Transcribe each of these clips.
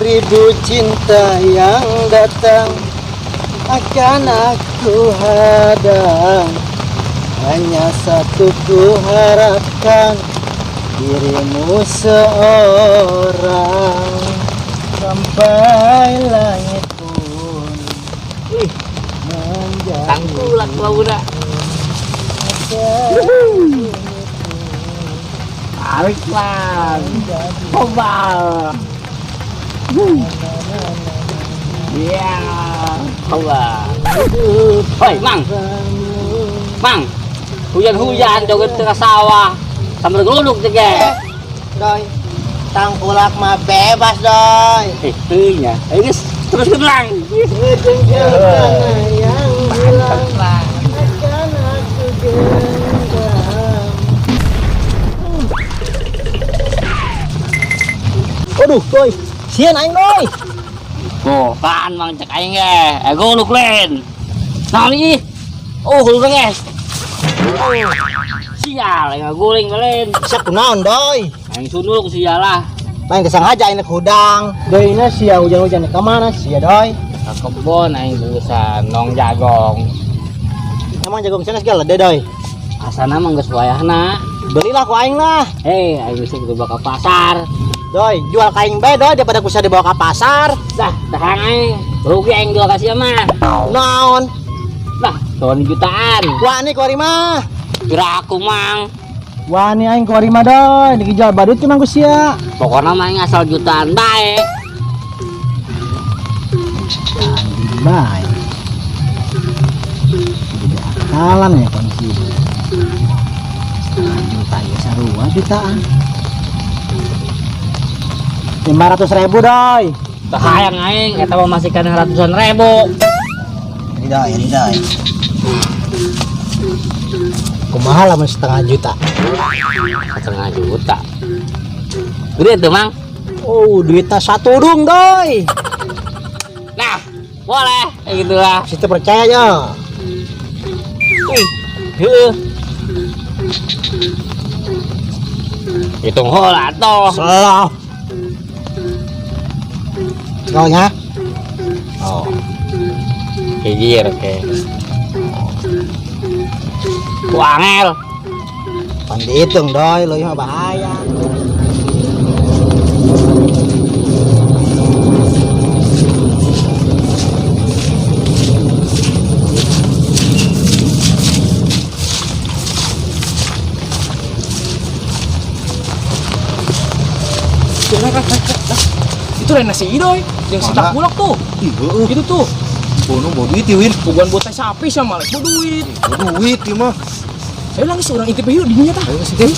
Seribu cinta yang datang akan aku hadang. Hanya satu ku harapkan, dirimu seorang. Sampai langit pun menjadi Tangkulak budak. Tarik lang. Kobal. Iya, kobal. Hoi, Mang. Mang. Hujan-hujan joget tengah sawah. Sambil geluduk juga. Doi, tangkulak mah bebas, doi. Eh, teu nya. Ayo geus, terus lang. Sejengkal tanah yang hilang akan aku genggam. Aduh, doi, sieun aing, doi. Oh, kan Mang cek aing ge. Eh, goluk lain. Nah ih. Oh, goluk ge. Sial, aing guling lain. Siap kunaon, doi? Aing sundul ku sial lah. Main kesengaja aing hudang. Doi na sia hujan-hujan ke mana sia, doi? Ke kebon aing urusan nong jagong. Emang jagong sana segala deh, doi. Asana mah geus wayahna. Belilah ku aing lah. Eh, aing geus dibawa ke pasar. Doi, jual ka aing bae, doi, daripada kusa dibawa ke pasar. Dah, tahan aing. Rugi aing jual ka sia mah. Naon? Lah, tahun jutaan. Wani kuari mah. Kira aku mang. Wani aing kuari mah, doi, dijual badut cuma ku sia. Pokoknya mah aing asal jutaan bae. Bae. Jadi akalan ya kondisi. Setengah juta ya sarua jutaan. 500.000, doi. Bahayang aing eta mah masih kana ratusan ribu. Ini doi, ini doi. Kumaha lamun setengah juta? Setengah juta. Gede tuh, Mang. Oh, duitnya satu dung, doi. Nah, boleh kayak gitulah. Situ percaya ya. Ih, heueuh. Hitung heula atuh. Salah. Soalnya. Oh, Hijir oke. Ku angel. Pan dihitung, doi, lo mah bahaya. Itu lain nasi Idoy, yang si Mana? tangkulak tuh. Ih, heueuh. Itu tuh. Bono bawa duit ya, Wir. Bukan buat teh sapi sama malah bawa duit. Bawa duit ieu mah. Saya lagi seorang intip yuk dinya tah. Ayo geus intip.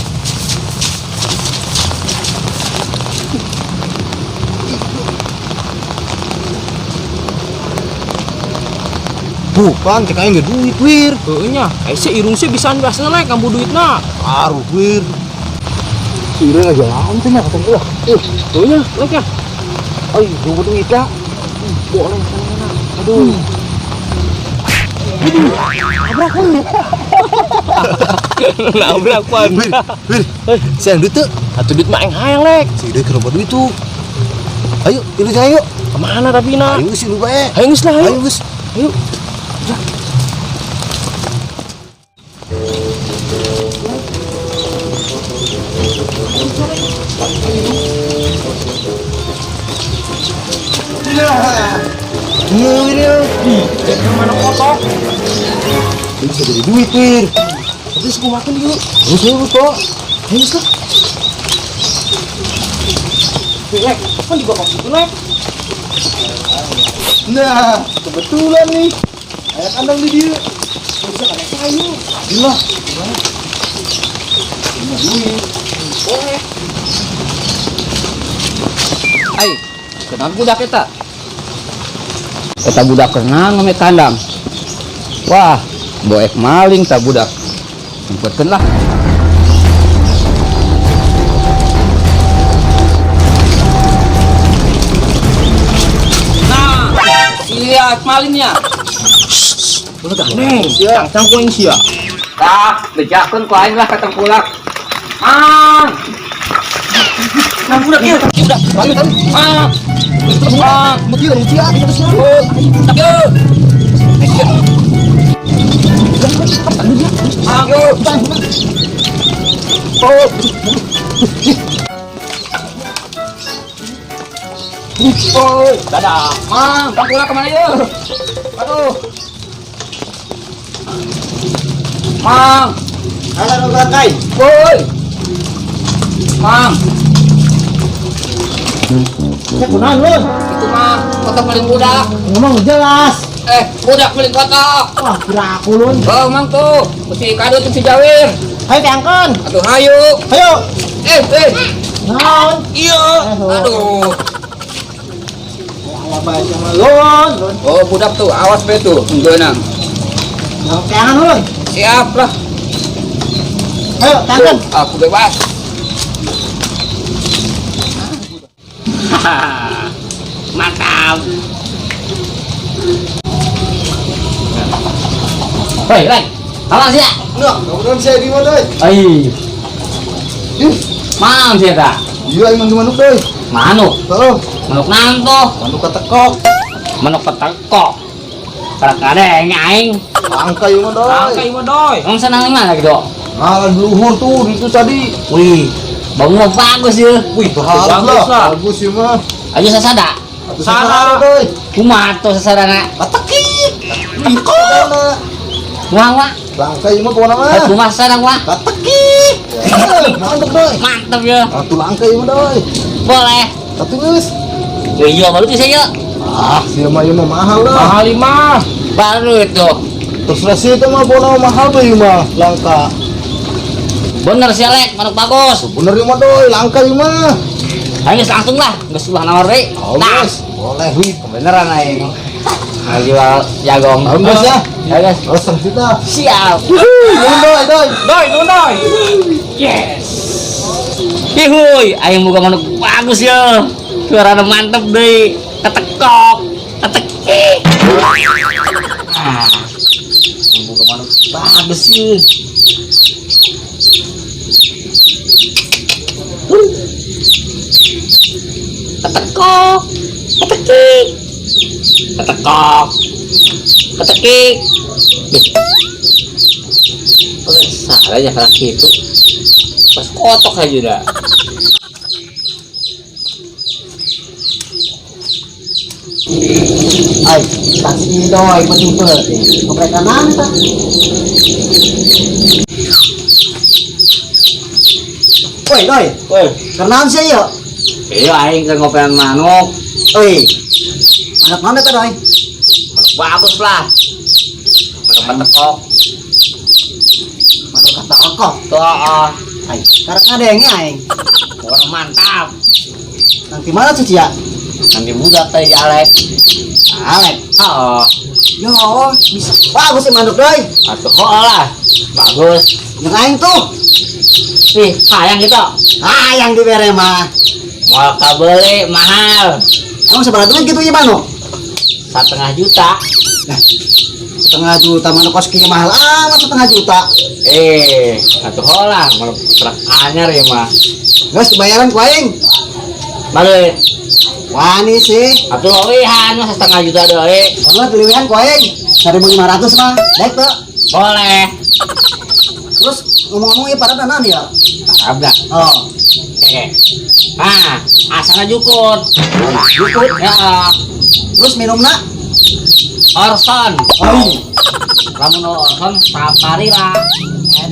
Bukan, cek aing ge duit, Wir. Heueuh nya, eh si irung sih bisa ngasih lek ngambu duitna. Aruh, Wir. Si Irung aja lawan tuh nya kata gua. Ih, heueuh nya, lek ya. Oi, gua duit ya. Boleh sana. Aduh. Nabrak pan. Wir, Wir. Sayang duit tuh. Atuh duit mah aing hayang lek. Si Idoy keur loba duit tuh. Ayo, ilu ayo. Kemana tapi na? Ayo geus ilu bae. Ayo geus lah, ayo. Ayo geus. Ayo. Iya, Wir. Ya. Yang mana kotok? Ini bisa jadi duit, Wir. Terus gua makan yuk. Terus yuk, kok. Ayo geus lah. Lek, kan juga kok gitu, Lek. Nah, kebetulan nih. Aya kandang di dieu. Bisa kan kayu. Gila. Gimana? Ini duit. Boleh. Ai, kenapa budak eta? Eta budak kenal ngome kandang. Wah, boek maling ta budak. Sempetkeun lah. Nah, sia malingnya. Udah gandeng. Tang ku aing sia. Tah, bejakeun ku aing lah ka tengkulak. Mang. Nah, budak ieu. Budak. Mang. Mang. Mutia, mutia, Oh, tak yo. Mang yo. Oh. Oh, dadah. Mang, tangkula kemana yo? Aduh. Mang. Halo kai. Woi. Mang, Ya kunaon lun? itu mang, kotak paling budak. Ngomong jelas. Budak paling kotak. Wah, kira aku lun. Oh, mang tuh, mesti kado tuh si Jawir. Hayo teangkeun. Aduh, hayu. Hayo. Eh. Naon? Iya. Aduh. Aya bae sama lun, lun. Oh, budak tuh, awas be tuh, nggeunang. Nah, teangan lun. Siap lah. Ayo, teangkeun. Aku bebas. Mantap. Hei, Leng. Awas ya. Nah, kemudian saya di mana, Doi? Ai. Ih, Mana sih eta? iya emang manuk, Doi. Manuk. Heeh, Manuk naon tuh? manuk ketekok. Manuk ketekok. Karak aing. Langka ieu mah, Doi. Langka ieu mah, Doi. Emang senang mana gitu? Nah, luhur tuh itu tadi. Wih, bangun bagus ya. Wih, Bagus bagus lah. Bagus sih mah. Ayo sasada. Atuh Sasada. sasada, Doi. Kumaha tuh sasadana? Katekik. Tekok. Kumaha wa? Langka ieu mah pokona mah. Kumaha sasada wa? Katekik. Mantap, Doi. Mantap ya. Atuh langka ieu mah, Doi. Boleh. Atuh geus. Yo iya baru tuh saya. Ah, sia mah ieu mah mahal lah. Mahal lima. Baru itu. Terserah sih itu mah pokona mahal tuh ieu mah, langka. Bener sih Lek, manuk bagus. Bener ieu mah, Doi, langka ieu mah. Ayo langsung lah, geus ulah nawar deui. Oh, Nah, geus. Boleh, wih. beneran aing. Nah, jual jagong. Tahun geus ya. Ya guys. Oh, setengah juta. Siap. Nuhun, Doi, Doi. Doi, nuhun, Doi. Yes. Ihuy, aing boga manuk bagus ya. Suarana mantep deui. Ketekok, ketekik. Ah. Aing boga manuk bagus sih. Ketekok, ketekik. Ketekok. Ketekik. Salah aja kayak gitu. Pas kotok aja udah. Ai, taksi doi penting penting. Ngoprek kanan ta. Woi, doi. Woi, Kenaon sih yo? iya aing keur ngopean manuk. Oi. Manuk mana ta, doi? Manuk bagus lah. Manuk ketekok. Manuk ketekok. Tuh, ah. Ai, karek ngadenge aing. Pokoknya mantap. Nanti mana cuci ya? Nanti budak tadi di Alek. Alek. Oh, Yo, bisa bagus sih manuk doi. atuh kok lah. Bagus. Yang aing tuh. Ih, sayang gitu. Ah, yang dibere mah. Mau kabeli mahal. Emang seberapa duit gitu ya manuk? 1,5 juta. Nah, 1,5 juta manuk kos kieu mahal amat 1,5 juta. Atuh kok lah, manuk truk anyar ya mah. Geus dibayaran ku aing. Balik. Wani sih. Atuh lewihan mah 1,5 juta deui. Boleh lewihan ku aing. 1.500 mah. Baik tuh. Boleh. Terus ngomong-ngomong ya pada naon ya? Abrak. Oh, Oke. Nah, asalnya jukut. jukut. Ya, Terus minumna? Orson. Oh. Lamun Orson safari lah.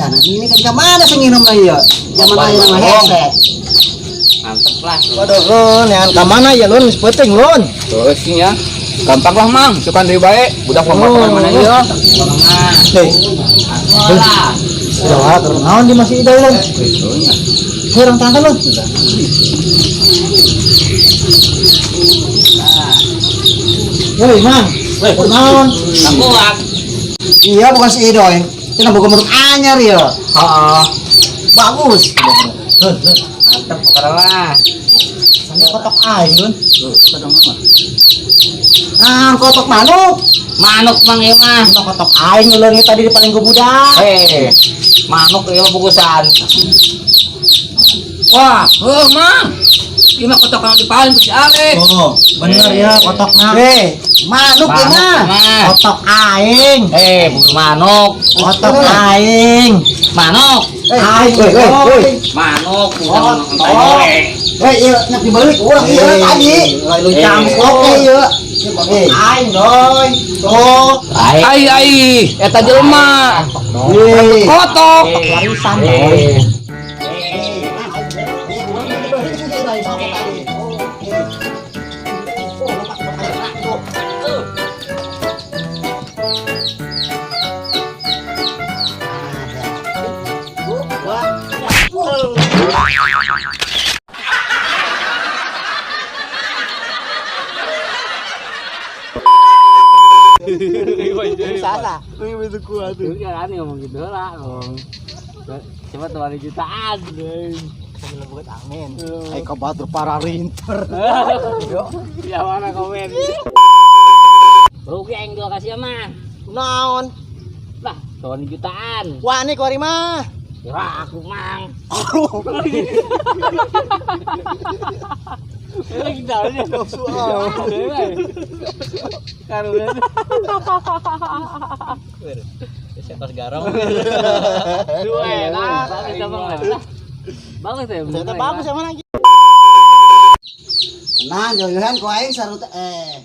Dan ini kan ke mana sih nginumna ieu? Zaman ayeuna mah hese. Mantep lah. Waduh, lun, yang ke mana ya lun? Geus peuting lun. Terus sih ya. Gampang lah mang, sukan deui bae. Budak mah oh. Mana ieu? Hei, Lah. sudah terus naon di masih idai lun? Hei, orang tanggal lun. Woi, Mang. Woi, Naon? Tangguak. Iya, bukan si Idoy. Itu bukan menurut anyar ya. Heeh. Bagus. Lun, lun. Mantep pokoknya lah. Sana kotok aing, Lun. Ah, kotok manuk. Manuk mang ieu mah. Kotok kotok aing lun ini tadi di paling budak. Hei, manuk ieu mah bungkusan. Wah, heuh Mang. Ieu mah kotok anu dipaling ku si Alex. Oh, bener ya kotokna. Eh, manuk ieu mah. Mah. Kotok aing. Eh, bukan manuk. Kotok aing. Manuk. Aing. Woi, woi, woi. Manuk bukan Kotok. Woi, ieu nak dibeli ku urang ieu tadi. Lu cangklok Oke, ieu. Eh, aing doi. Tuh. Ai ai, eta jelema. wih. Kotok. Warisan doi. Salah. Kan ngomong gitu lah, ngomong. Coba tuh ada jutaan. Amin. Aing kabatur para rinter. Ya mana komen. Rugi aing dua kasih mah. Naon? Lah, tuan jutaan. Wah, ini kuari mah. Ya aku mang. Lagi tahu nih. Pas garong. Dua lah, bagus banget. Bagus ya. Ternyata bagus sama lagi. Tenang, jauhan ku aing sarut eh.